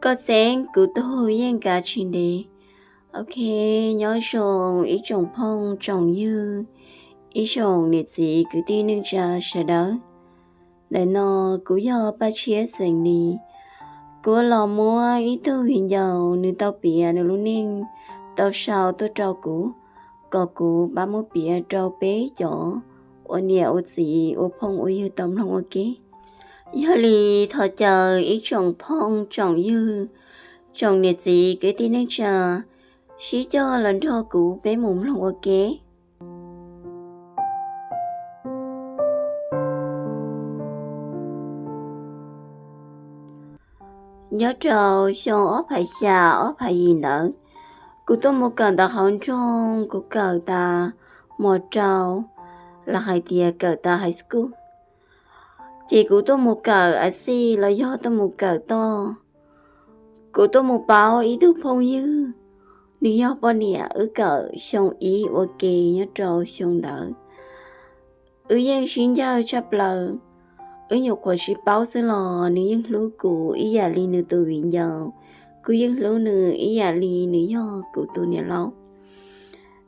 Koj txeeb kuv tug yeej kav tsis ntev. Ok, nyob zoo ib tsoom phooj tsoom ywg, ib tsoom niam txiv kwv tij neej tsa sawv daws. Ntawm no kuv yog Paj Tshiab xeem Lis. Kuv los muab ib tug viv ncaus nws tau piav nws lub neej tau sau tuaj rau kuv, kom kuv pab muab piav rau peb cov ua niam ua txiv ua phooj ua ywg tau mloog ua ke. Yog li thov caw ib tsoom phooj tsoom ywg, tsoom niam txiv kwv tij neej tsa sib coj los nrog kuv peb mus mloog ua ke. Nyob rau xyoo ob phav xya ob phav yim ntawd, kuv tuaj mus kawm ntawv hauv nroog, kuv kawm tas mos rau, los hais tias kawm tas high school, ces kuv tuaj mus kawm a xij los yog tuaj mus kawm toj. Kuv tuaj mus paub ib tug phooj ywg, nws yog poj niam wb kawm xyoo ib ua ke nyob rau xyoo ntawd. Wb yeej sib ncawg tshaj plaws, wb nyuam qhuav sib paub xwb los nws yeej hlub kuv ib yam li nws tus viv ncaus, kuv yeej hlub nws ib yam li nws yog kuv tus niam laus.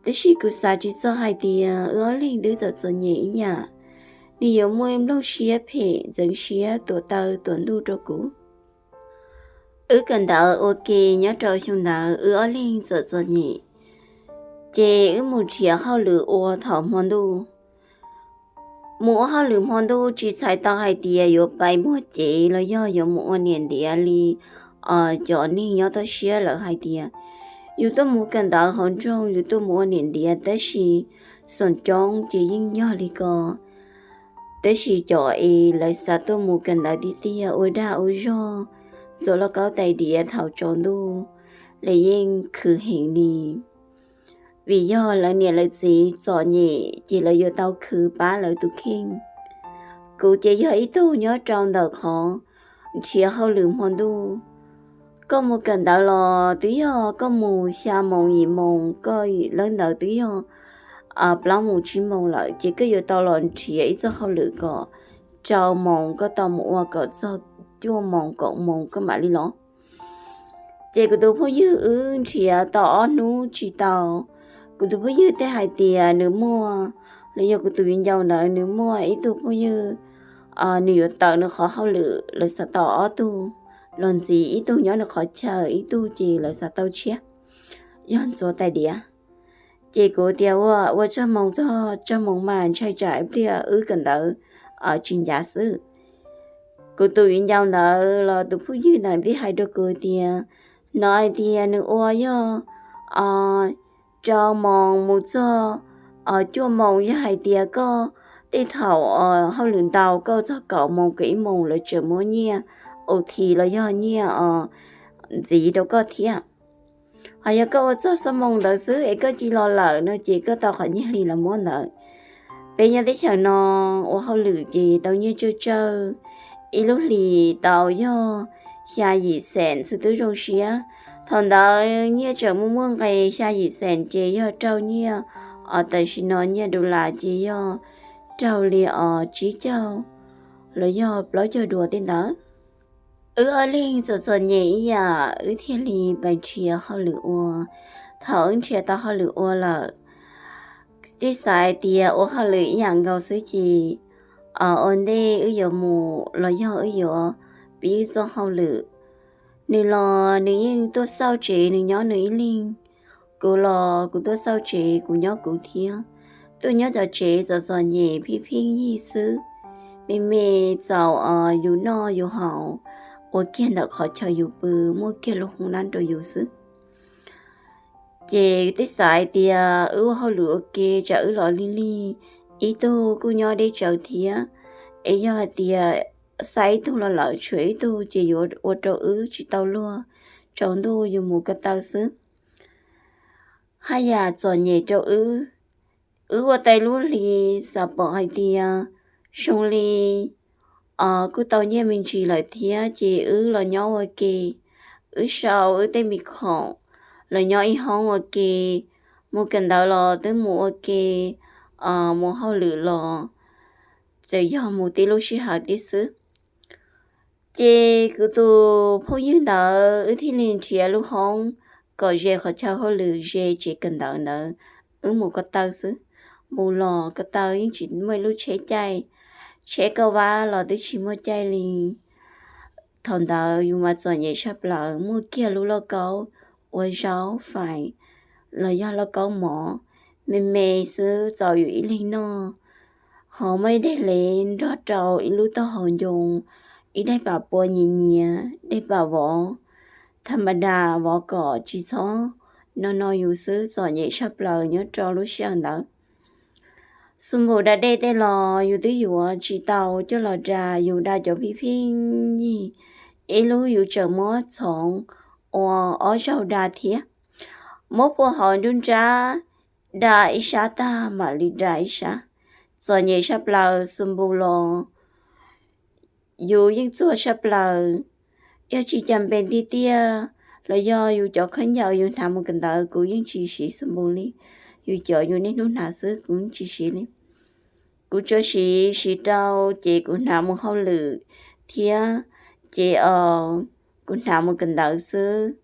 Tab sis kuv xav tsis txog hais tias wb ob leeg twb txom txom nyem ib yam, nws yuav muaj nplooj siab phem ntxeev siab tuam taw tuam ntuj rau kuv. Wb kawm ntawv ua ke nyob rau xyoo ntawd wb ob leeg txom txom nyem, ces wb mus nrhiav hauj lwm ua thaum hmo ntuj. Mus ua hauj lwm hmo ntuj tsis txhais tau hais tias yuav pais muag cev los yog yuav mus ua niam ntiav li cov neeg nyob toj siab lawv hais tias yus tuaj mus kawm ntawv hauv nroog yus tuaj mus ua niam ntiav, tab sis xoom coob ces yeej yog li ko. Tab sis cov es lawv xav tuaj mus kawm ntawv tiag tiag ua dag ua zog, ntxuav lauj kaub tais diav thaum tsaus ntuj, lawv yeej khwv heev li. Vim yog lawv niam lawv txiv txom nyem ces lawv yuav tau khwv pab lawv tus kheej. Kuv ces yog ib tug nyob rau ntawm qhov nrhiav hauj lwm hmo ntuj. Koj mus kawm ntawv los twb yog koj mus xya moos yim moos, koj lawb ntawd twb yog plaub moos tsib moos lawm, ces koj yuav tau los nrhiav ib txoj hauj lwm kom rau moos koj tau mus ua kom txog cuaj moos kaum moos koj mam li los. Ces kuv tus phooj ywg wb nrhiav tau ob hnub tsis tau, kuv tus phooj ywg thiaj hais tias nws muaj, los yog kuv tus viv ncaus ntawd nws muaj ib tug phooj ywg, nws yuav tawm nws qhov hauj lwm, lawv xav tau ob tug los ntxiv, ib tug nyob nws qhov chaw, ib tug ces lawv xav tau tshiab, yog ntxuav tais diav. Ces kuv tias ua, ua tsawg moos txog tsawg moos mas ntshai tsam ib pliag wb kawm ntawv tsis ncav xwb. Kuv tus viv ncaus ntawd los tus phooj ywg ntawd thiaj hais rau kuv tias, hnov hais tias nws ua yog rau moos mus txog cuaj moos, yog hais tias koj tej thaum hauj lwm ntau koj txog kaum moos kaum ib moos lawv tseem muab nyiaj ot los yog nyiaj ntxiv rau koj thiab. Ho yog koj ua txog xab moos ntawd xwb es koj cia los lawm no ces koj tau qhov nyiaj hli los muab ntawd. Peb nyob teb chaws no ua hauj lwm ces tau nyiaj tsawg tsawg, ib lub hlis tau yog xya yim xees xwb twb zoo siab. Thaum ntawd nyiaj tseem muaj muaj nqis, xya yim xees ces yog raug nyiaj, tam sim no nyiaj dollar ces yog raug li os tsib caug los yog plaub caug dollar tej ntawd. Wb ob leeg txom txom nyem ib yam, wb thiaj li pais nrhiav hauj lwm ua. Thaum wb nrhiav tau hauj lwm ua lawm, thiaj xav hais tias ua hauj lwm ib yam nkaus xwb ces ua ntej wb yuav mus los yog wb yuav pib txoj hauj lwm. Nws los nws yeej tuaj xauj tsev nws nyob nws ib leeg, kuv los kuv tuaj xauj tsev kuv nyob kuv thiab. Tuaj nyob cov tsev txom txom nyem pheej pheej yig xwb, me me txaus yus noj yus haus, ua kiag ntawm qhov chaw yus pw, muaj kiag lub hoob nab rau yus xwb. Ces thiaj xav hais tias wb ua hauj lwm ua ke tsam wb los lig lig, ib tug kuj nyob deb tsawv thiab, es yog hais tias xa ib tug los lawm tshuav ib tug ces yuav ua rau wb tsis tau luag, tsaus ntuj yus mus ko taw xwb. Haj yam txom nyem rau wb. Wb ua tau lub hli, xav pom hais tias zoo li kuj tau nyiaj me ntsis lawm thiab ces wb los nyob ua ke. Wb sau wb tej me khoom los nyob ib hoob ua ke, mus kawm ntawv los twb mus ua ke, mus hauj lwm los txawm yog mus tib lub sij hawm tib xwb. Ces kuv tus phooj ywg ntawd wb thiaj li nrhiav lub hoob kom ze qhov chaw hauj lwm, ze tsev kawm ntawv ntawd, wb mus ko taw xwb. Mus los ko taw yeej tsis muaj ib lub tsheb caij, tsheb kauj vab los twb tsis muaj caij li. Thaum ntawd yus mas txom nyem tshaj plaws, muaj kiag lub lauj kaub ua zaub fais los yog lauj kaub mov me me xwb txaus yus ib leeg noj. Ho muaj ib daim hlev nrog rau ib lub taub hau ncoo, ib daim pam pua nyias nyias, daim pam vov tha ma das, vov kom tsis txhob no no yus xwb, txom nyem tshaj plaws nyob rau lub sij hawm ntawd. Xu npum da dej tej los yus twb yuav tsis tau coj los da, yus da cov phij phij yig, ib lub yus tseem muab txhoov ua ob zaug da thiab. Muab phua hauv nruab nrab da ib sab tag mam li da ib sab. Txom nyem tshaj plaws, xu npum los yus yeej txuag tshaj plaws. Yog tsis cas npe tiag tiag los yog yus cov khaub ncaws yus hnav mus kawm ntawv kuv yeej tsis siv xu npum li. Yus cov yus niaj hnub hnav xwb kuv yeej tsis siv li. Kuv tsuas siv, siv rau ces kuv hnav mus hauj lwm thiab, ces kuv hnav mus kawm ntawv xwb.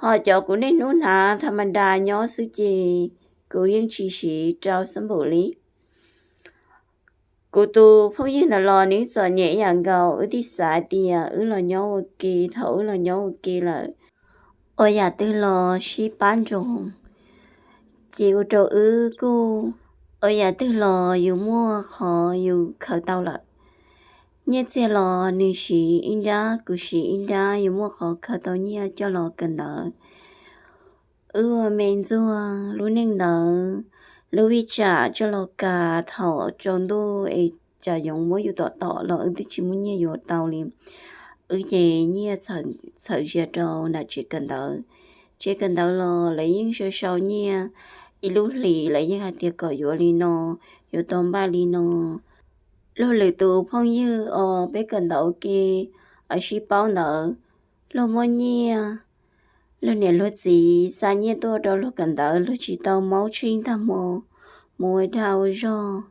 Ho cov kuv niaj hnub hnav tha ma das nyob xwb ces kuv yeej tsis siv rau xab npum li. Kuv tus phooj ywg ntawd los nws txom nyem ib yam nkaus, wb thiaj xav tias wb los nyob ua ke, thaum wb los nyob ua ke lawm, ua yam twg los sib pab ntsoov, ces ua rau wb kuj ua yam twg los yus muaj qhov yus khaws tau lawm. Nyiaj txiag los nws siv ib nrab kuv siv ib nrab, yus muaj qhov khaws tau nyiaj coj los kawm ntawv. Wb ua me ntxuag lub neej ntawd, lub vij tsam coj los kas thaum tsaus ntuj es tsam yoov muab yus tom tom los wb twb tsis muaj nyiaj yuav tau li. Wb ces nyiaj txhawm zias rau nram tsev kawm ntawv. Tsev kawm ntawv los lawv yeej sau sau nyiaj, ib lub hlis lawv yeej hais tias kom yuav li no, yuav tau npaj li no. Luag lwm tus phooj ywg os peb kawm ntawv ua ke, sib paub ntawd, luag muaj nyiaj, luag niam luag txiv xa nyiaj tuaj rau luag kawm ntawv, luag tsis tau maub tsheej tag hmo mus ua dag ua zog.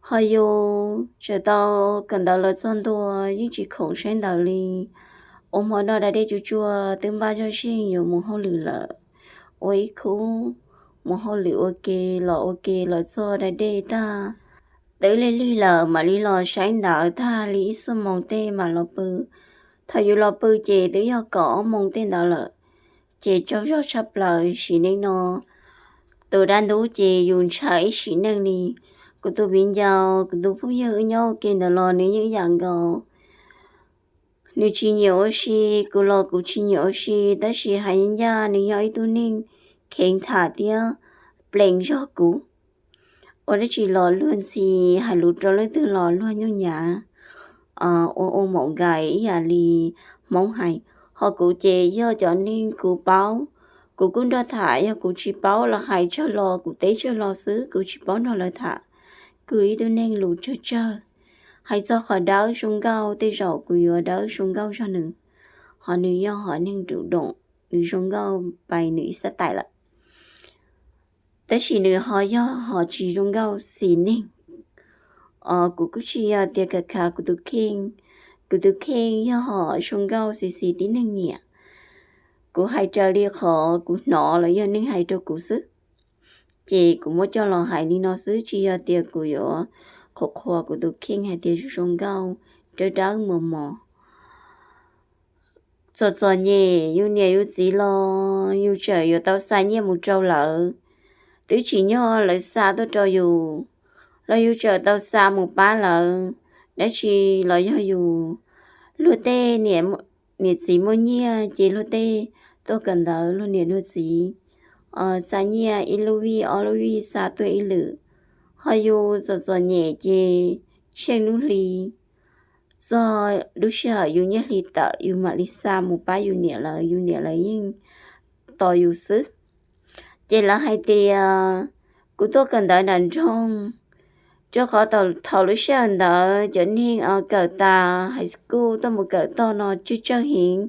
Ho yus tseem tau kawm ntawv los txog ntua yeej tsis khoom saib ntawv li. Ua hmo noj da dej tsuag tsuag twb npaj zoj zeeg yuav mus hauj lwm lawm. Ua ib khub mus hauj lwm ua ke los ua ke los txog da dej tag, twb lig lig lawm mam li los saib ntawv tag li ib xuab moos tej mam los pw. Thaum yus los pw ces twb yog kaum ob moos tej ntawd lawm, ces tsaug zog tshaj plaws sim neej no. Tus dab ntub ces yus ntshaw ib sim neej li. Kuv tus viv ncaus, kuv tus phooj ywg wb nyob ua ke ntawd los nws yeej ib yam nkaus. Nws tsis nyiam ua si, kuv los kuv tsis nyiam ua si, tab sis hais ncaj nws yog ib tug neeg kheev tham thiab plees zog kuv. Ua dab tsi los luag ntxhi, hais lus rau leej twg los luag nyuj nyav, ua ua maum nkais ib yam li Hmoob hais. Ho kuv ces yog cov neeg kuv paub, kuv kuj nrog tham, yog kuv tsis paub los hais tsawg los kuv teb tsawg los xwb, kuv tsis paub nrog lawv tham. Kuv ib tug neeg lus tsawg tsawg, hais txog qhov dawb zoo nkauj tej zaum kuv yuav dawb zoo nkauj zog nws. Ho nws yog hom neeg duv doom, nws zoo nkauj pais nws ib xab tais lawm. Tab sis nws ho yog hom tsis zoo nkauj xis neeg. Kuv kuj tsis yog tias khav khav kuv tus kheej, kuv tus kheej yog hom zoo nkauj xis xis tib neeg nyiam. Kuv hais raws li qhov kuv hnov los yog neeg hais rau kuv xwb. Ces kuv muab coj los hais li no xwb, tsis yog tias kuv yuav qhuas qhuas kuv tus kheej hais tias zoo nkauj, dawb dawb mos mos. Txom txom nyem, yus niam yus txiv los yus tseem yuav tau xa nyiaj mus rau lawv, twb tsim nyog lawv xa tuaj rau yus, los yus tseem tau xa mus pab lawv. Dab tsi los yog yus, luag tej niam txiv muaj nyiaj ces luag tej tuaj kawm ntawv, luag niam luag txiv xa nyiaj ib lub vij ob lub vij xa tuaj ib lwm. Ho yus txom txom nyem ces tsheej lub hli, txog lub sij hawm yus nyiaj hli tawm yus mam li xa mus pab yus niam lawv, yus niam lawv yeej tos yus xwb. Ces lawv hais tias kuv tuaj kawm ntawv nram nroog, rau qhov thaum lub sij hawm ntawd cov neeg kawm tas high school tuaj mus kawm tog no tsawg tsawg heev,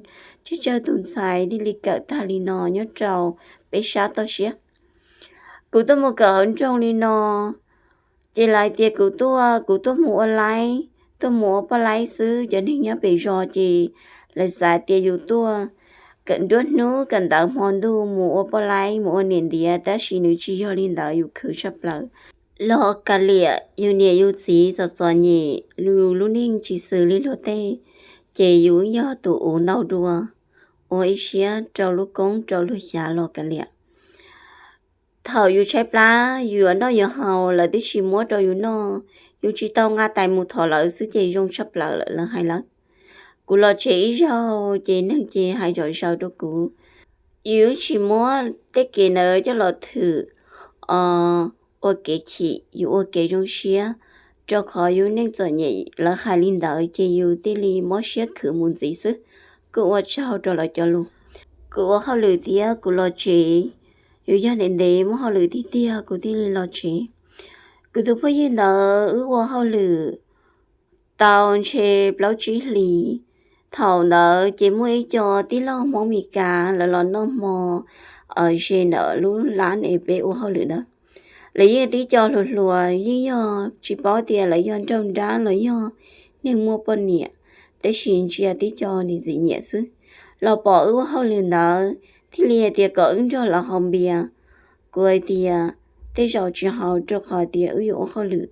tsawg tsawg tus ntxhais thiaj li kawm tag li no nyob rau peb sab toj siab. Kuv tuaj mus kawm hauv nroog li no, ces lawv hais tias kuv tuaj, kuv tuaj mus ua laib, tuaj mus ua poj laib xwb. Cov neeg nyob pem zos ces lawv xav tias yus tuaj nruab hnub kawm ntawv hmo ntuj mus ua poj laib mus ua niam ntiav, tab sis nws tsis yog li ntawd, yus khwv tshaj plaws. Los kav liam, yus niam yus txiv txom txom nyem, yus lub neej tsis xws li luag tej, ces yus yog tus uv ntau dua, ua ib siab rau lub koob rau luag xyav los kav liam. Thaum yus tshaib plab, yus yuav noj yuav haus lawv twb tsis muab rau yus noj, yus tsis tau nqa tais mus thov lawv xwb ces zoo tshaj plaws lawm, lawv hais lawv. Kuv los tsev ib zaug ces neeg ces hais zom zaws rau kuv. Yus yeej tsis muab tej kev ntawd coj los thwm ua kev chim, yus ua kev zoo siab, rau qhov yus neej txom nyem lawv hais li ntawd ces yus thiaj li mob siab khwv mus ntxiv xwb. Kuj ua tsaug rau lawv cov lus. Kuv ua hauj lwm thiab kuv los tsev, yus yog ntev ntev muaj hauj lwm tiag tiag kuv thiaj li los tsev. Kuv tus phooj ywg ntawd wb ua hauj lwm tau ntshe plaub tsib hlis. Thaum ntawd ces muaj ib co tij laug Hmoob Mes Kas lawv los noj hmo ze ntawm lub lab es peb ua hauj lwm ntawd. Lawv yeej tib co hluas hluas, yeej yog tsis paub tias lawv yog nraug nrab los yog neeg muaj poj niam, tab sis ntsia tib co nim ntxim nyiam xwb. Los pom wb ua hauj lwm ntawd thiaj li hais tias kom wb nrog lawv haus npias. Kuv hais tias tej zaum tsis haus, rau qhov tias wb yuav ua hauj lwm.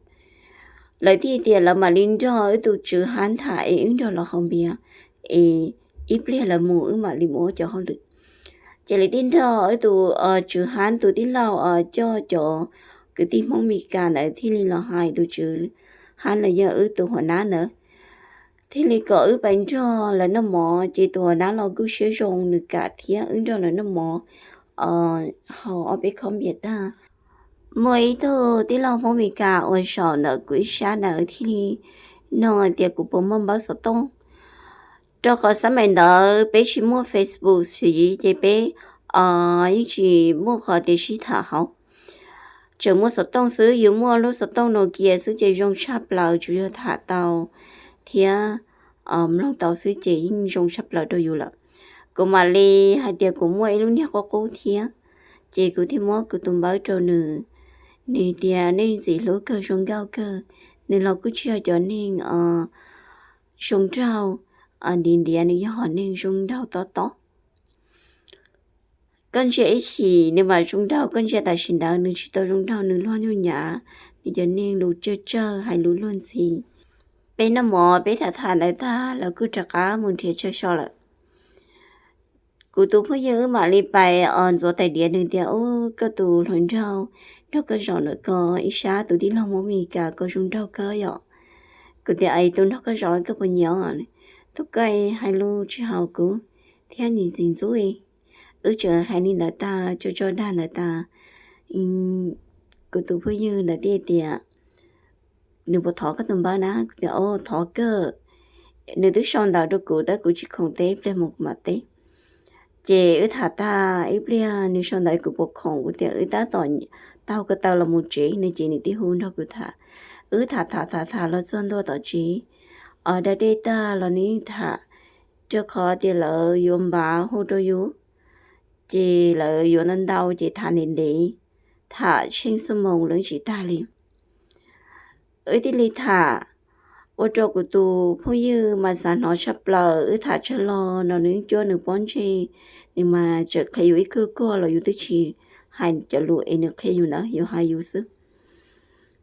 Lawv thiaj tias lawv mam li nrog wb tus tswv hab tham es wb nrog lawv haus npias, es ib pliag lawv mus wb mam li mus ua cov hauj lwm. Ces lawv thiaj nrog wb tus tswv hab tus tij laug coj cov kwv tij Hmoob Mes Kas ntawd thiaj li los hais tus tswv hab los yog wb tus huas nab ntawd thiaj li kom wb pais nrog lawv noj mov. Ces tus huas nab los kuj siab zoo, nws kam thiab wb nrog lawv noj mov haus ob peb khob npias tag. Muaj ib tug tij laug Hmoob Mes Kas uas zaum ntawm kuv ib sab ntawd thiaj li nug tias kuv puas muaj npawb xov tooj. Rau qhov xab mais ntawd peb tsis muaj Facebook siv ces peb yeej tsis muaj qhov tias sib tham hauv. Tseem muaj xov tooj xwb, yus muaj lub xov tooj Nokia xwb ces zoo tshaj plaws, tsuas yog tham tau thiab mloog tau xwb ces yeej zoo tshaj plaws rau yus lawm. Kuv mam li hais tias kuv muaj ib lub niag qub qub thiab, ces kuv thiaj muab kuv tus npawb rau nws. Nws tias nej ntxim hlub kawg, zoo nkauj kawg, nws los kuj tsis yog cov neeg zoo nraug ntiav ntiav, nws yog hom neeg zoo nraug tob tob. Koj ntsia ib chim nws mam zoo nraug, koj ntsia tam sim ntawd nws tsis tau zoo nraug, nws luag nyuj nyav, nws cov neeg lus tsawg tsawg, hais lus luag ntxhi. Peb noj mov peb tham tham ntawd tag lawv kuj rov qab mus nrhiav chaw so lawm. Kuv tus phooj ywg wb mam li pais ntxuav tais diav, nws tias, Ub, koj tus hluas nraug nrog koj zaum ntawm ko ib sab, tus tij laug Hmoob Mes Kas ko zoo nraug kawg yom? Kuv tias, Tus nrog koj zaum koj puas nyiam? Tus ko hais lus tsis haum kuv thiab nim ntxim ntxub. Wb tseem hais li ntawd tag, tso tso dag ntawd tas, kuv tus phooj ywg ntawd thiaj tias, Nws puas thov koj tus npawb na? Kuv tias, Thov kawg. Nws twb sau ntawv rau kuv tab kuv tsis khoom teb, pliag mus kuv mam teb. Ces wb tham tag ib pliag nws sau ntawv kuv puas khoom, kuv tias wb tab tom taug ko taw los mus tsev no ces nws thiaj hu nrog kuv tham. Wb tham tham tham tham los txog ntua tom tsev, da dej tag los nws yeej tham, rau qhov tias lawv yuav npav hu rau yus, ces lawv yuav ntau ntau ces tham ntev ntev, tham tsheej xuab moos los tsis tag li. Wb thiaj li tham, ua rau kuv tus phooj ywg mas xav hnov tshaj plaws. Wb tham tsawg los no nws yeej cuab nws pob ntseg, nws mas tseem qhia yus ib kuag kuag los yus twb tsis hais cov lus es nws qhia yus ntawd, yus hais yus xwb.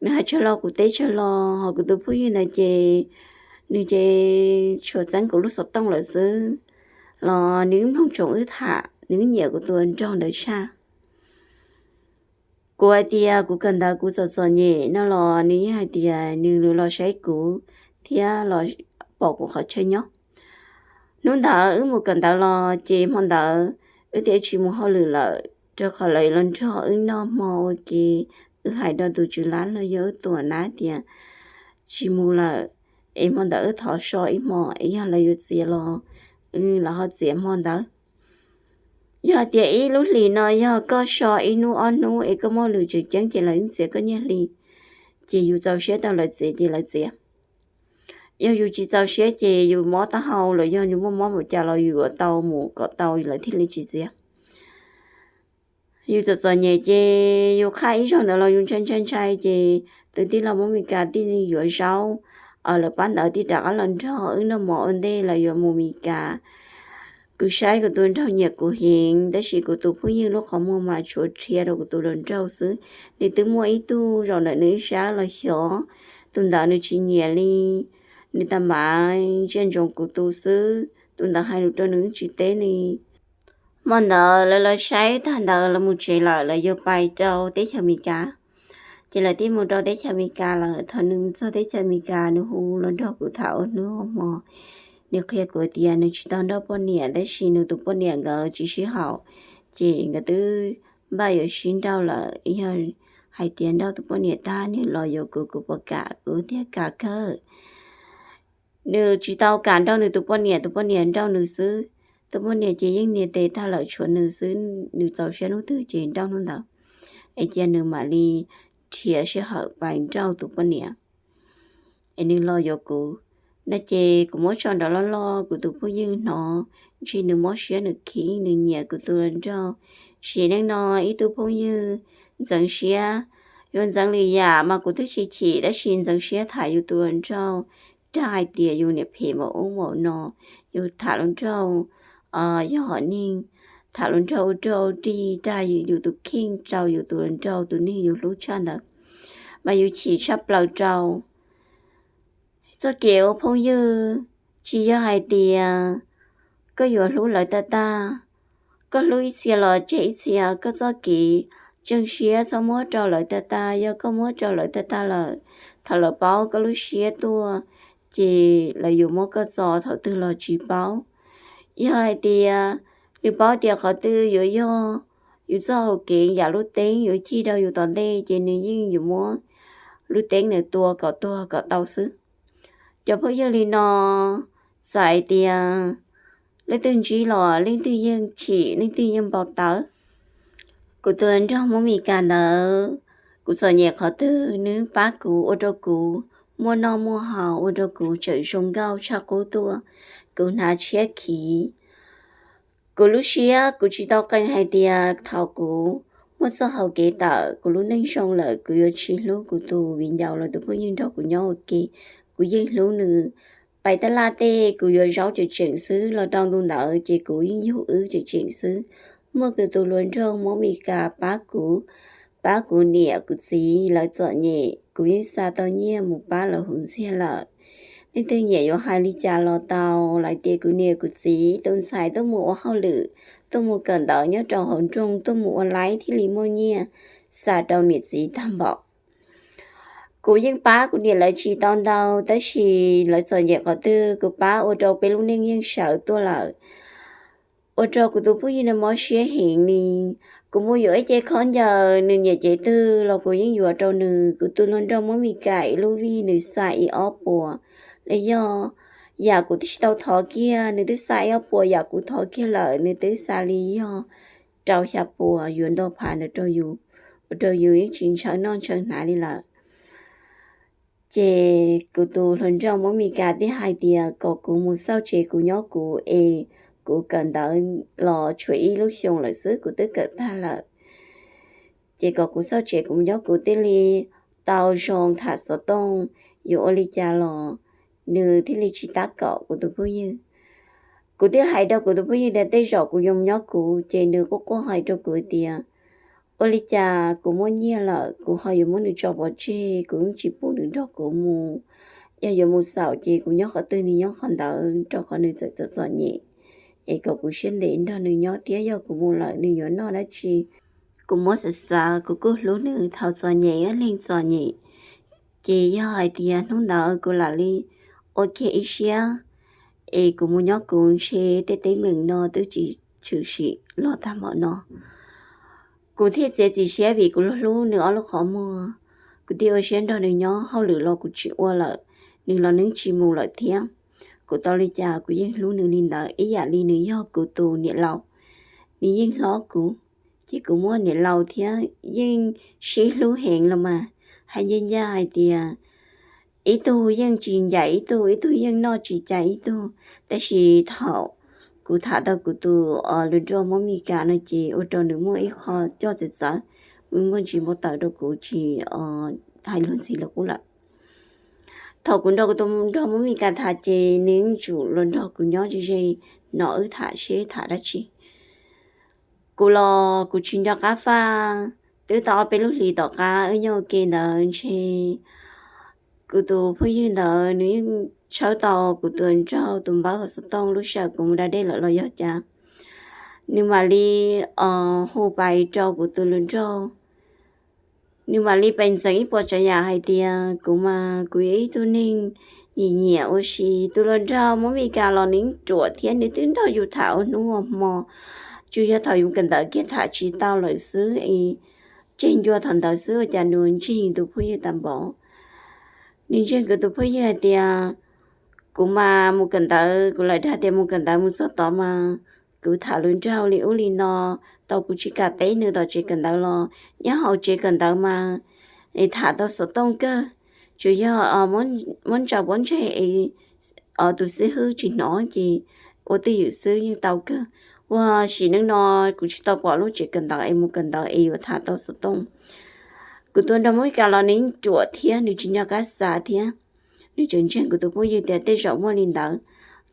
Nws hais tsawg los kuv teb tsawg los, ho kuv tus phooj ywg ntawd ces nws ces tsuas txeeb kuv lub xov tooj lawm xwb, los nws wb mloog tsoom wb tham, nws wb nyiam kuv tus nraug ntawd tshaj. Kuv hais tias kuv kawm ntawv kuv txom txom nyem no los nws yeej hais tias nws los saib kuv thiab los pom kuv qhov chaw nyob. Hnub ntawd wb mus kawm ntawv los ces hmo ntawd wb thiaj tsis mus hauj lwm lawm, rau qhov lawv los nrog wb noj hmo ua ke. Wb hais rau tus tswv lab los yog wb tus nab tias tsis mus lawm, es hmo ntawd wb thov so ib hmo es yog lawv yuav txiav los wb los ho txiav hmo ntawd. Yog tias ib lub hlis no yog koj so ib hnub ob hnub es koj muaj lwm tseem ceeb ces lawv txiav koj nyiaj hli, ces yus txaus siab tau lawv txiav ces lawv txiav. Yog yus tsis txaus siab ces yus mob taub hau los yog yus muaj mob npaum cas los yus yuav tau mus kom tau lawv thiaj li tsis txiav. Yus txom txom nyem ces yus qhaj ib zaug ntawd los yus ntshai ntshai ntshai ces tus tij laug Hmoob Mes Kas tij li yuav zaub lawv pab ntawd thiaj rov qab los nrog wb noj mov ua ntej lawv yuav mus Mes Kas. Kuv saib kuv tus nraug nyiam kuv heev, tab sis kuv tus phooj ywg lub qhov muag mas tshuav rhia rau kuv tus hluas nraug xwb. Nws twb muaj ib tug zaum ntawm nws ib sab los xyov, tus ntawd nws tsis nyiam li. Nws tab tom ntsia ntsoov kuv tus xwb, tus ntawd hais lus rau nws tsis teb li. Hmo ntawd lawv los saib tag ntawd lawv mus tsev lawm, lawv yuav pais rau teb chaws Amelikas. Ces lawv thiaj mus rau teb chaws Amelikas lawm. Thaum nws txog teb chaws Amelikas nws hu los nrog kuv tham ua hnub ua hmo. Nws qhia kuv tias nws tsis tau nrauj poj niam tab sis nws tus poj niam nkawd tsis sib haum, ces nkawd twb npaj yuav sib nrauj lawm. Yog hais tias nrauj tus poj niam tag nws los yuav kuv, kuv puas kam? Kuv tias kam kawg. Nws tsis tau kam nrauj nws tus poj niam, tus poj niam nrauj nws xwb. Tus poj niam ces yeej nias tes tag lawm tshuav nws xwb, nws txaus siab hnub twg ces nrauj hnub ntawd. Es cia nws mam li nrhiav sij hawm pais nrauj tus poj niam. Es nws los yuav kuv no ces kuv muab tso nrov loj loj kuv tus phooj ywg hnov, ntshe nws mob siab nws khib nws nyiam kuv tus hluas nraug. Sim neej no ib tug phooj ywg ntxeev siab, yuav ntxeev lwm yam mas kuv twb tsis chim, tab sis ntxeev siab tham yus tus hluas nraug, rag hais tias yus niam phem npaum ub npaum no, yus tham hluas nraug yog hom neeg, tham hluas nraug ua rog ua rig, rag yus tus kheej rau yus tus hluas nraug tus neeg yus hlub tshaj ntawd, mas yus chim tshaj plaws rau. Txoj kev ua phooj ywg tsis yog hais tias koj yuav hlub lawv tag tag, koj hlub ib txhia los tseg ib txhia. Koj txoj kev ntseeg siab txhob muab rau lawv tag tag. Yog koj muab rau lawv tag tag lawm, thaum lawv paub koj lub siab tuaj, ces lawv yuav muab koj txo thaum twg los tsis paub. Yog hais tias nws paub tias qhov twg yuav yog yus txoj hau kev yam lub teeb yuav cig rau yus tom ntej, ces nws yeej yuav muab lub teeb nws tua kom tuag kom tau xwb. Cov phooj ywg li no, txawm hais tias leej twg ntsib los leej twg yeej chim, leej twg yeej npau taws. Kuv tus nraug Hmoob Meskas ntawd, kuv txom nyem qhov twg nws pab kuv, ua rau kuv muaj noj muaj haus, ua rau kuv tseem zoo nkauj tshaj qub tuaj, kuv hnav tshiab khiv. Kuv lub siab kuv tsis tau qee hais tias thaum kuv muaj txoj hau kev tawm, kuv lub neej zoo lawm, kuv yuav tsis hlub kuv tus viv ncaus los tus phooj ywg nrog kuv nyob ua ke. Kuv yeej hlub nws. Pais taj laj tej kuv yuav zaub tseem tseem xwb, los rau ntu ntawd ces kuv yeej yug wb tseem tseem xwb. Muaj kuv tus hluas nraug Hmoob Meskas pab kuv, pab kuv niam kuv txiv lawv txom nyem, kuv yeej xa tau nyiaj mus pab lawv huv ntxiag lawm. Leej twg nyiam yuav hais li cas los tau, lawv tias kuv niam kuv txiv tus ntxhais tuaj mus ua hauj lwm, tuaj mus kawm ntawv nyob rau hauv nroog, tuaj mus ua laib thiaj li muaj nyiaj xa rau niam txiv tag npaum. Kuv yeej pab kuv niam lawv tsis tau ntau, tab sis lawv txom nyem qhov twg kuv pab ua rau peb lub neej yeej sawv tuaj lawm. Ua rau kuv tus phooj ywg nws mob siab heev li. Kuv mus yuav ib ce khaub ncaws nws nyiam cev twg los kuv yeej yuav rau nws. Kuv tus hluas nraug Hmoob Meskas ib lub vij nws xa ib ob puas, los yog yam kuv twb tsis tau thov kiag nws twb xa ib ob puas, yam kuv thov kiag lawm nws twb xa li yog rau xya puas yuav ntau phav ntawd rau yus, ua rau yus yeej tsis ntshaw noj ntshaw hnav li lawm. Ces kuv tus hluas nraug Hmoob Meskas thiaj hais tias kom kuv mus xauj tsev kuv nyob kuv es, kuv kawm ntawv los tshuav ib lub xyoo lawm xwb kuv twb kawm tag lawm. Ces kom kuv xauj tsev kuv mus nyob kuv thiaj li tau zoo tham xov tooj, yuav ua li cas los nws thiaj li tsis tab kaum kuv tus phooj ywg. Kuv thiaj hais rau kuv tus phooj ywg tias tej zaum kuv yuav mus nyob kuv, ces nws quaj quaj hais rau kuv tias ua li cas kuv muaj nyiaj lawm kuv ho yuav muab nws tso pov tseg, kuv yeej tsis pub nws nrog kuv mus. Yog yuav mus xaus ces kuv nyob qhov twg nws nyob qhov ntawd, rau qhov nws txawm txom txom nyem, es kom kuv siab ntev nrog nws nyob thiab, yog kuv mus lawm nws yuav noj dab tsi. Kuv muab xav xav kuv kuj hlub nws thaum txom nyem, leej txom nyem, ces yog hais tias hnub ntawd kuv lam li ua kiag ib siab es kuv mus nyob kuv ntshe tej teeb meem no twb tsis tshwm sim los tag npaum no. Kuv thiaj txiav txim siab vim kuv hlub nws ob lub qhov muag, kuv thiaj ua siab nrog nws nyob. Hauj lwm los kuv tsis ua lawm, nws los nws tsis mus lawm thiab. Kuv tau li cas kuv yeej hlub nws li ntawd, ib yam li nws yog kuv tus niam laus. Nws yeej hlob kuv, ces kuv muaj niam laus thiab yeej sib hlub heev los mas. Hais ncaj ncaj hais tias ib tug yeej tsis ncaim ib tug, ib tug yeej noj tsis cai ib tug. Tab sis thaum kuv tham rau kuv tus hluas nraug Hmoob Meskas no ces ua rau nws muaj ib qho coj txawv txawv, muaj ntsis npau taws rau kuv tsis hais luag ntxhi li qub lawm. Thaum kuv nrog kuv tus nraug Hmoob Mes Kas tham ces nws yeej tsum los nrog kuv nyob ze ze no wb tham seb tham dab tsi. Kuv los kuv tsis nco qab faj, twb tau ob peb lub hlis tom qab wb nyob ua ke ntawd ntshe kuv tus phooj ywg ntawd nws yeej tshawb tau kuv tus nraug tus npawb hauv xov tooj lub sij hawm kuv mus da dej lawm los yog cas. Nws mam li hu pais rau kuv tus hluas nraug. Nws mam li pais ntxeev ib puas tsav yam hais tias kuv mas kuv yog ib tug neeg nyiam nyiam ua si. Tus hluas nraug Hmoob Mes Kas los nws yeej ruam thiab nws twb nrog yus tham ua hnub ua hmo, tsuas yog thaum yus kawm ntawv kiag tham tsis tau lawm xwb es tseg ncua thaum ntawd xwb ua cas nws ntseeg tus phooj ywg tas npaum. Nws ntseeg kuv tus phooj ywg hais tias kuv mas mus kawm ntawv, kuv lam dag tias mus kawm ntawv mus txog tod mas kuv tham hluas nraug li ub li no, tau kuv tsis kam teb nws tom tsev kawm ntawv los nyob hauv tsev kawm ntawv mas tham tau xov tooj kawg, tsuas yog muab ntsaws pob ntseg es tus xib hwb tsis hnov ces ua twj ywm xwb yeej tau kawg. Ua sim neej no kuv tsis tau pom lub tsev kawm ntawv es mus kawm ntawv es yuav tham tau xov tooj. Kuv tus nraug Hmoob Mes Kas los nws yeej ruam thiab nws tsis nco qab xav thiab, nws tseem ntseeg kuv tus phooj ywg tias tej zaum muaj li ntawd.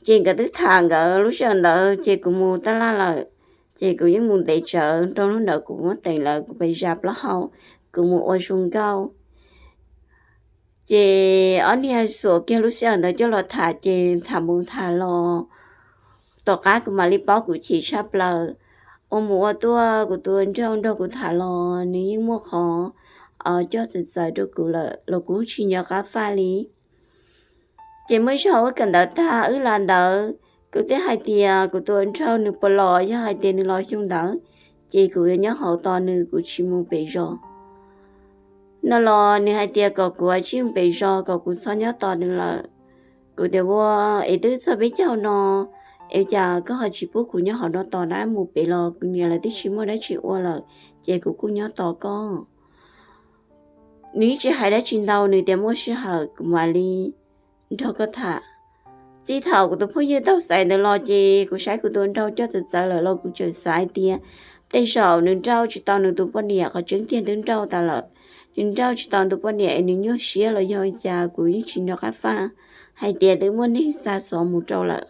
Ces nkawd twb tham nkawd lub sij hawm ntawd ces kuv mus tab laj lawm, ces kuv yeej mus ntev tsawv rau hnub ntawd kuv muab teem lawv kuv pais zas plaub hau, kuv mus ua zoo nkauj. Ces ob niag xuas kiag lub sij hawm ntawd coj los tham ces tham mus tham los tom qab kuv mam li paub kuv chim tshaj plaws. Ua mus ua tuaj kuv tus nraug nrog kuv tham los nws yeej muaj qhov coj txawv txawv rau kuv lawm los kuv tsis nco qab faj li. Ces muaj ib zaug wb kawm ntawv tag wb los ntawd, kuv thiaj hais tias kuv tus nraug nws puas los, yog hais tias nws los xyoo ntawd ces kuv yuav nyob hauv tos nws, kuv tsis mus pem zos no los nws hais tias kom kuv ua tsis mus pem zos, kom kuv txhob nyob tos nws lawm. Kuv tias ua es twb txog peb caug no es cas koj ho tsis pub kuv nyob hauv no tos na, mus pem los kuv niam lawv twb tsis muaj dab tsi ua lawm, ces kuv kuj nyob tos koj. Nws yeej tsis hais dab tsi ntau, nws tias muaj sij hawm kuv mam li nrog koj tham. Txij thaum kuv tus phooj ywg tau xaiv ntawd los ces kuv saib kuv tus nraug coj txawv txawv lawm los kuv tseem xav hais tias tej zaum nws nrauj tsis tau nws tus poj niam, qhov tseeb tiag twb nrauj tas lawm. Nws nrauj tsis tau nws tus poj niam es nws nyuaj siab los yog cas kuv yeej tsis nco qab faj, hais tias twb muaj neeg xa xov mus rau lawm.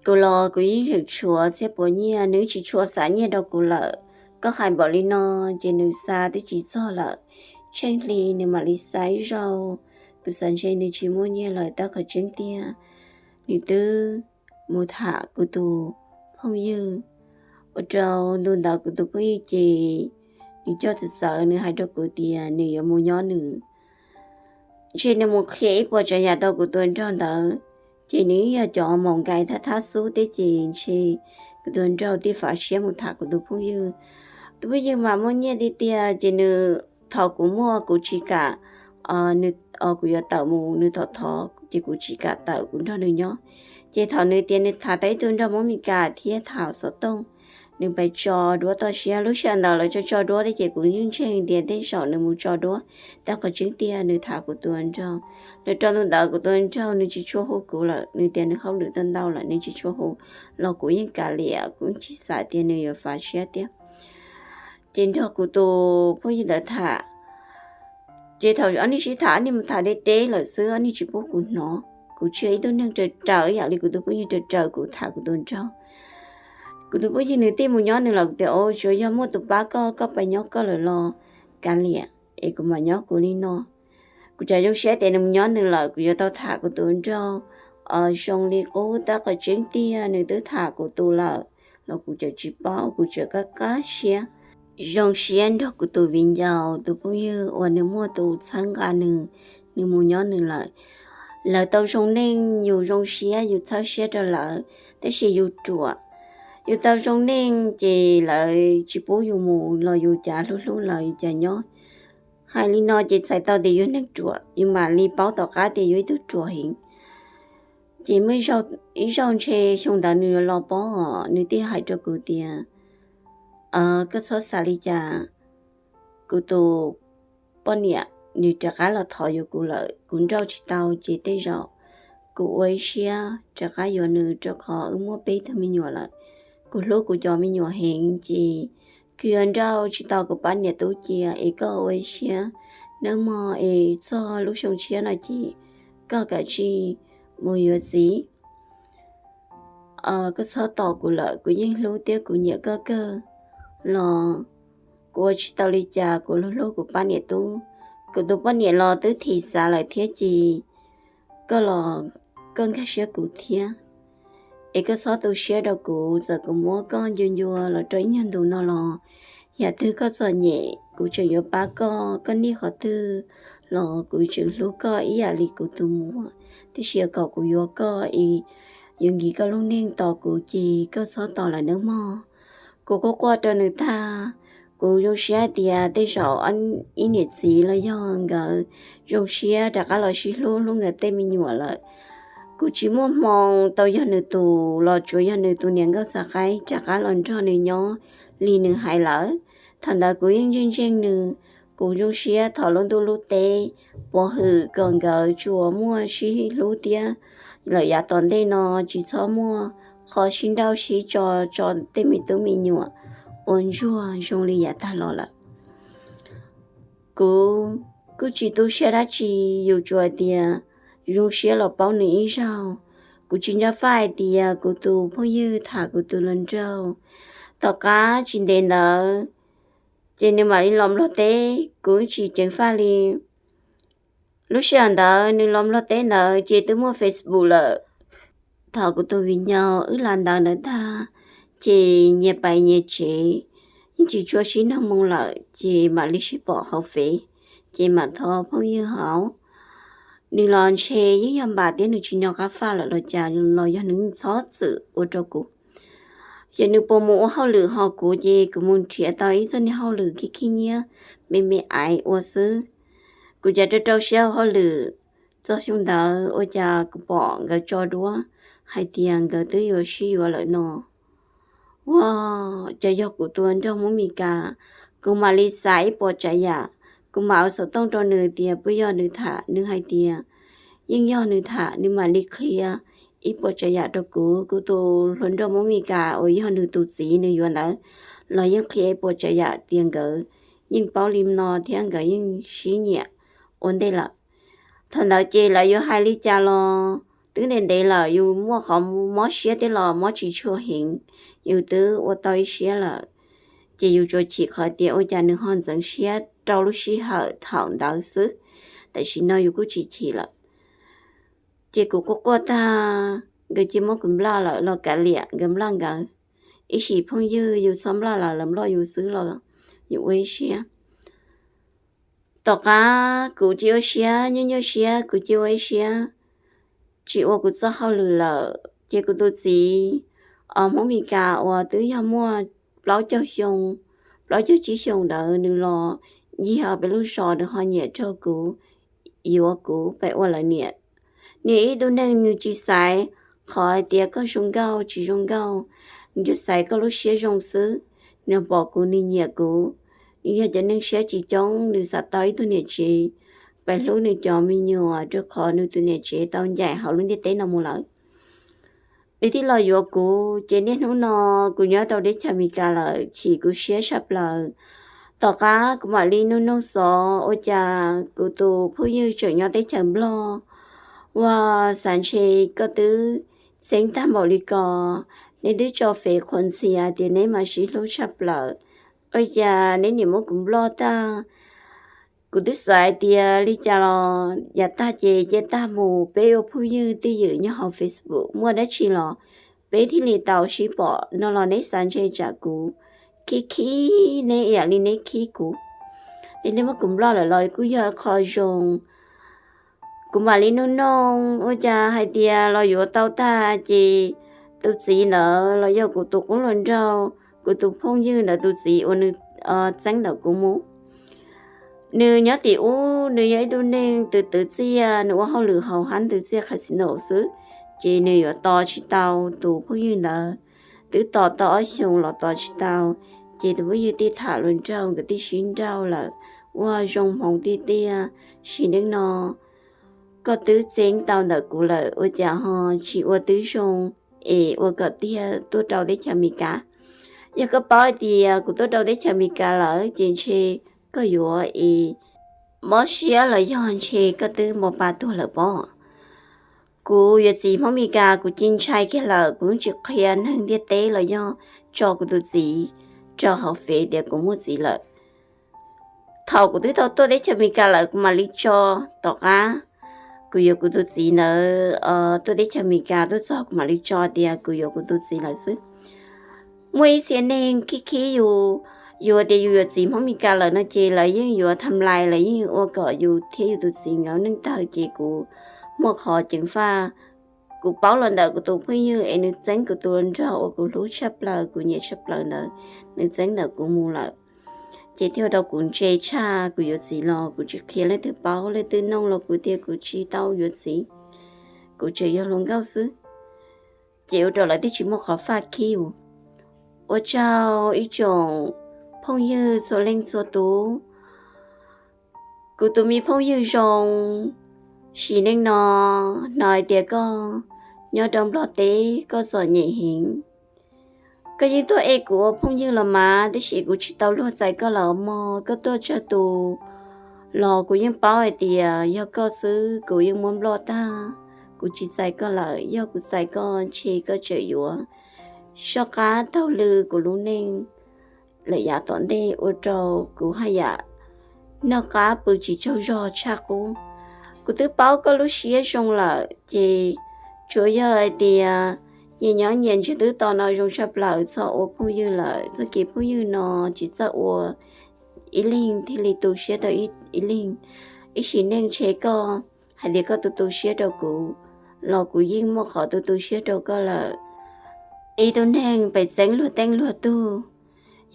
Kuv los kuv yeej tseem tshuav txhiab puas nyiaj, nws tsis tshua xa nyiaj rau kuv lawm. Koj hais npaum li no ces nws xa twb tsis txog lawm. Tsheej hli nws mam li xa ib zaug, kuv xav ntshe nws tsis muaj nyiaj lawm tab qhov tseeb tiag nws twb mus tham kuv tus phooj ywg. Ua rau ntu ntawd kuv tus phooj ywg ces nws coj txawv txawv, nws hais rau kuv tias nws yuav mus nyob nws, ntshe nws mus qhia ib puas tsav yam rau kuv tus nraug ntawd, ces nws yog cov maum nkais thab thab xub thiab ces ntshe kuv tus nraug thiaj fav siab mus tham kuv tus phooj ywg. Tus phooj ywg mas muaj nyiaj tiag tiag ces nws, thaum kuv muaj kuv tsis kam, nws, kuv yuav tawm mus nws thov thov ces kuv tsis kam tawm kuv nrog nws nyob. Ces thaum nws tias nws tham tau ib tug nraug Hmoob Mes Kas thiab tham xov tooj, nws pais tso duab toj siab. Lub sij hawm ntawd lawv tso tso duab thiab ces kuv yeej ntseeg tias tej zaum nws mus tso duab, tab qhov tseeb tiag nws tham kuv tus nraug. Lawv rau ntu ntawd kuv tus nraug nws tsis tshua hu kuv lawm, nws tias nws hauj lwm tau ntau lawm nws tsis tshua hu, los kuv yeej kav liam, kuv yeej tsis xav tias nws yuav fav siab thiab. Ces nrog kuv tus phooj ywg ntawd tham, ces thaum ob niag sib tham ob niag mus tham deb deb lawm xwb, ob niag tsis pub kuv hnov. Kuv tsis yog ib tug neeg raws raws ib yam li kuv tus phooj ywg raws raws kuv tham kuv tus nraug. Kuv tus phooj ywg nws thiaj mus nyob nws lawm, kuv tias o tsuas yog muaj tus pab koj, koj pais nyob koj lawm los kav liam es kuv mam nyob kuv li no. Kuv tseem zoo siab tias nws mus nyob nws lawm kuv yuav tau tham kuv tus nraug zoo li qub, tab qhov tseeb tiag nws twb tham kuv tus lawm los kuv tseem tsis paub, kuv tseem qab qab siab. Zoo siab nrog kuv tus viv ncaus tus phooj ywg uas nws muaj tus txhawb nqa nws, nws mus nyob nws lawm. Lawv tau zoo neej, yus zoo siab yus txhawb siab rau lawv, tab sis yus ruam. Yus tau zoo neej ces lawv tsis pub yus mus los yus cav hlub hlub lawv yus cav nyob. Hais li no ces txhais tau tias yus neeg ruam, yus mam li paub tom qab tias yus ib tug ruam heev. Ces muaj ib zaug ntshe xyoo ntawd nws los pob os, nws thiaj hais rau kuv tias koj txhob xav li cas, kuv tus poj niam nws rov qab los thov yuav kuv lawm, kuv nrauj tsis tau ces tej zaum kuv ua ib siab rov qab yuav nws, rau qhov wb muaj peb tug me nyuam lawm. Kuv hlub kuv cov me nyuam heev ces kuv yuav nrauj tsis tau kuv pab niam tub cia, es koj ua ib siab nawb mog, es txog lub xyoo tshiab no ces koj kav tsij mus yuav txiv. Koj txhob tos kuv lawm, kuv yeej hlub thiab kuv nyiam koj kawg los kuv ua tsis tau li cas, kuv hlub hlub kuv poj niam tub. Kuv tus poj niam los twb thim xav lawm thiab ces koj los koj nkag siab kuv thiab. Es koj txhob tu siab rau kuv, txawm kuv muab koj ncua ncua los rau ib nyuag ntus no los yam twg koj txom nyem kuv tseem yuav pab koj, koj nij qhov twg los kuv tseem hlub koj ib yam li kuv tus muam. Tiam sis kom kuv yuav koj es yuav nkim koj lub neej tos kuv ces koj txhob tos lawm nawb mog. Kuv quaj quaj rau nws tag, kuv zoo siab hais tias tej zaum ib niam txiv los yog nkawd zoo siab rov qab los sib hlub hlub nkawd tej me nyuam lawm. Kuv tsis muaj hmoo tau yog nws tus los tsuas yog nws tus niam nkauj txav qaib rov qab los nrog nws nyob li nws hais lawm. Thaum ntawd kuv yeej ntseeg ntseeg nws, kuv zoo siab thov lub ntuj lub teb pov hwm kom nkawd tsuas muaj sib hlub thiab lawm yav tom ntej no tsis txhob muaj qhov sib nrauj sib tso tso tej me tub me nyuam ua ntsuag zoo li yav tag los lawm. Kuv kuj tsis tu siab dab tsi, yus tsuas hais tias zoo siab los paub nws ib zaug. Kuv tsis nco faj hais tias kuv tus phooj ywg tham kuv tus hluas nraug. Tom qab tsis ntev ntawd ces nws mam li los Nplog teb, kuv tsis ceev faj li. Lub sij hawm ntawd nws los Nplog teb ntawd ces twb muaj Facebook lawm. Thaum kuv tus viv ncaus wb la ntawv ntawd tag, ces nyias pais nyias tsev, yeej tsis tshua sib nug moo lawm ces mam li sib pom hauv Fev, ces mam thov phooj ywg hauv. Nws los ntshe yeej yog npam thiab nws tsis nco qab faj lawm los cas los yog nws txhob txwm ua rau kuv. Yog nws puas mus ua hauj lwm ho kuv ces kuv mus nrhiav tau ib txoj niag hauj lwm khib khib nyiab me me aiv ua xwb. Kuv cas rau rau siab ua hauj lwm, txog xyoo ntawd ua cas kuv pom nkawd tso duab hais tias nkawd twb yuav sib yuav lawm no. Ua cas yog kuv tus nraug Hmoob Mes Kas, kuv mam li xav ib puas tsav yam, kuv mam ua xov tooj rau nws tias puas yog nws tham, nws hais tias yeej yog nws tham, nws mam li qhia ib puas tsav yam rau kuv. Kuv tus hluas nraug Hmoob Mes Kas uas yog nws tus txiv nws yuav ntawd los yeej qhia ib puas tsav yam tias nkawd yeej paub li no thiab nkawd yeej sib nyiam ua ntej lawm. Thaum ntawd ces lawv yuav hais li cas los twb ntev ntev lawm, yus muaj qhov mob siab thiab los mob tsis tshua heev, yus twb ua tau ib siab lawm. Ces yus tsuas chim qhov tias ua cas nws ho ntxeev siab rau lub sij hawm thaum ntawd xwb, tam sim no yus kuj tsis chim lawm. Ces kuv quaj quaj tag, nkawd cia muab kuv nplaj lawm los kav liam, nkawd nplaj nkawd. Ib sim phooj ywg yus txhob nplaj lawv, lawv nplaj yus xwb los yus ua ib siab. Tom qab kuv cia ua siab, nyuaj nyuaj siab, kuv cia ua ib siab tsis ua kuv txoj hauj lwm lawm. Ces kuv tus txiv os Hmoob Mes Kas uas twb yog muaj plaub caug xyoo, plaub caug tsib xyoo ntawd nws los ncig pem lub zos, nws ho nyiam raug kuv, yuav kuv pem ua lawv niam. Nws ib tug neeg nws tsis xaiv qhov hais tias koj zoo nkauj tsis zoo nkauj, nws tsuas xaiv koj lub siab zoo xwb. Nws pom kuv nws nyiam kuv, nws yog cov neeg siab tsis coob, nws xav tau ib tug niam tsev pab hlub nws cov me nyuam, rau qhov nws tus niam tsev tau ncaim hauv lub ntiaj teb no mus lawm. Nws thiaj los yuav kuv, ces niaj hnub no kuv nyob rau teb chaws Amelikas lawm, chim kuv siab tshaj plaws. Tom qab kuv mam li nug noog xov ua cas kuv tus phooj ywg tseem nyob teb chaws Nplog. Ua, xav ntshe koj twb txeeb tag npaum li ko, neb twb tso Fev qhuas ntxhias tias neb mas sib hlub tshaj plaws, ua cas neb niam muab kuv nploj tag? Kuv twb xav hais tias li cas los yav tag ces cia tag mus, peb ua phooj ywg twj ywm nyob hauv Facebook, muaj dab tsi los peb thiaj li tau sib pom no los neb xav ntshe tsam kuv khib khib neb ib yam li neb khib kuv. Es neb muab kuv nploj lawm los kuj yog qho zoo. Kuv mam li nug noog ua cas hais tias los yuav tau tag ces tus txiv ntawd los yog kuv tus qub hluas nraug, kuv tus phooj ywg ntawd tus txiv uas nws txeeb ntawm kuv mus, nws nyob tim ub, nws yog ib tug neeg twv twv txiaj, nws ua hauj lwm hauv hab twv txiaj casino xwb, ces nws yuav tos tsis tau tus phooj ywg ntawd. Twb tos tau ob xyoos los tos tsis tau, ces tus phooj ywg thiaj tham hluas nraug, nkawd thiaj sib nrauj lawm. Ua zoo hmoov tiag tiag, sim neej no koj twb txeeb tau ntawm kuv lawm ua cas ho tsis ua twb zoo es ua kom tiag tuaj rau teb chaws Amelikas? Yog koj paub hais tias kuv tuaj rau teb chaws Amelikas lawm ces ntshe koj yuav es mob siab los yog ntshe koj twb npo pa tuag lawm pob. Kuv yuav txiv Hmoob Meskas kuv ci ntshai kiag lawm, kuv yeej tsis qhia neeg ntiaj teb los yog tso kuv tus txiv rau hauv fev tias kuv muaj txiv lawm. Thaum kuv twb tau tuaj teb chaws Amelikas lawm kuv mam li tso. Tom qab kuv yuav kuv tus txiv ntawd tuaj teb chaws Amelikas tuaj txog kuv mam li tso tias kuv yuav kuv tus txiv lawm xwb. Muaj ib txhia neeg khib khib yus, yus tias yus yuav txiv Hmoob Meskas lawm no ces lawv yeej yuav tham lais, lawv yeej ua kom yus thiab yus tus txiv nkawd neej tawg ces kuv muaj qhov ceev faj. Kuv paub los ntawm kuv tus phooj ywg es nws txeeb kuv tus nraug uas kuv hlub tshaj plaws kuv nyiam tshaj plaws ntawd, nws txeeb ntawm kuv mus lawm. Ces thiaj ua rau kuv ntse tshaj, kuv yuav txiv los kuv tsis qhia leej twg paub, leej twg nug los kuv tias kuv tsis tau yuav txiv, kuv tseem yog hluas nkauj xwb. Ces ua rau lawv twb tsis muaj qhov faj khib. Ua tsaug ib tsoom phooj ywg txhua leej txhua tus. Kuv tus me phooj ywg zoo, sim neej no hnov hais tias koj nyob rau Nplog teb koj txom nyem heev. Koj yeej tuaj ev kuv ua phooj ywg los mas, tab sis kuv tsis tau luag txais koj lawm mog. Koj tuaj tsawg tus los kuv yeej paub hais tias yog koj xwb, kuv yeej muab nploj tag, kuv tsis txais koj lawm. Yog kuv txais koj ntshe koj tseem yuav soj qab taug lw kuv lub neej lawm yav tom ntej ua rau kuv haj yam noj qab pw tsis tsaug zog tshaj qub. Kuv twb paub koj lub siab zoo lawm ces tsuas yog hais tias nyias nyob nyias ntsiag twb to no zoo tshaj plaws, txhob ua phooj ywg lawm. Txoj kev phooj ywg no tsis txawj ua ib leeg thiaj li tu siab rau ib leeg. Ib sim neej ntshe koj hais tias koj tu tu siab rau kuv los kuv yeej muaj qhov tu tu siab rau koj lawm. Ib tug neeg pem txeeb luag teej luag tug,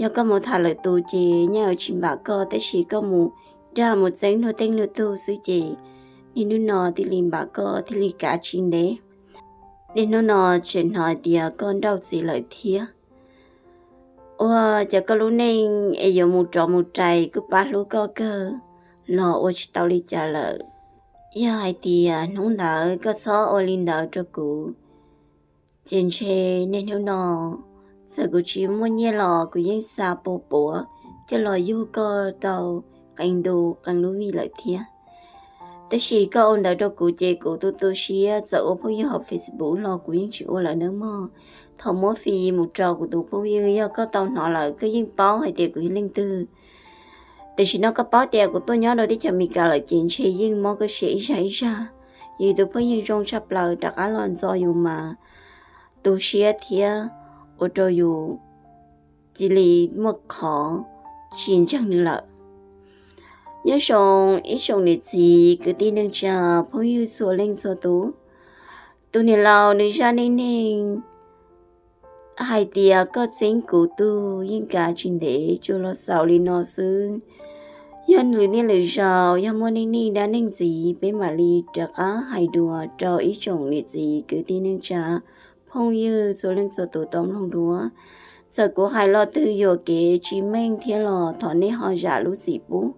yog koj mus tham lwm tus ces nyaj yuav tsis npam koj, tab sis koj mus dag mus txeeb luag teej luag tug xwb ces niaj hnub no thiaj li npam koj thiaj li kav tsis ntev. Niaj hnub no tseem hnov tias koj nrauj txiv lawm thiab. Ua cas koj lub neej es yuav mus rov mus rais kuj pab hlub koj kawg los ua tsis tau li cas lawm. Yog hais tias hnub ntawd koj txhob ua li ntawd rau kuv ces ntshe niaj hnub no txawm kuv tsis muaj nyiaj los kuv yeej xa pua puav coj los yug koj rau qee ntu qee lub vij lawm thiab. Tab sis koj ua ntawd rau kuv ces kuv tu tu siab, txawm ua phooj ywg hauv Facebook los kuv yeej tsis ua lawm nawb mog. Thaum muab fi mus rau kuv tus phooj ywg, yog koj tau hnov lawm koj yeej paub hais tias kuv yog leej twg. Tam sim no koj paub tias kuv tuaj nyob rau teb chaws Amelikas lawm ces ntshe yeej mob koj siab ib zag ib zag. Yus tus phooj ywg zoo tshaj plaws rov qab los ntxo yus mas tu siab thiab ua rau yus cia li muaj qhov tsis ntseeg nws lawm. Nyob zoo ib tsoom niam txiv kwv tij neej tsa phooj ywg txhua leej txhua tus. Tus niam laus nws zaj neej neeg hais tias koj txeeb kuv tug yeej kav tsis ntev, tsuas los xaus li no xwb. Yog lwm niaj lwm zaus yog muaj neej neeg dab neeg ntxiv peb mam li rov qab hais dua rau ib tsoom niam txiv kwv tij neej tsa phooj ywg txhua leej txhua tus tau mloog dua. Txawm kuv hais lo twg yuam kev tsis meej thiab los thov nej ho zam lub txim pub.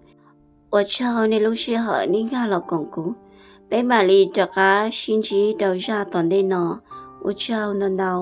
Ua tsaug nej lub sij hawm nej nkag los koom kuv. Peb mam li rov qab sib ntsib rau zaj tom ntej no. Ua tsaug ntau ntau.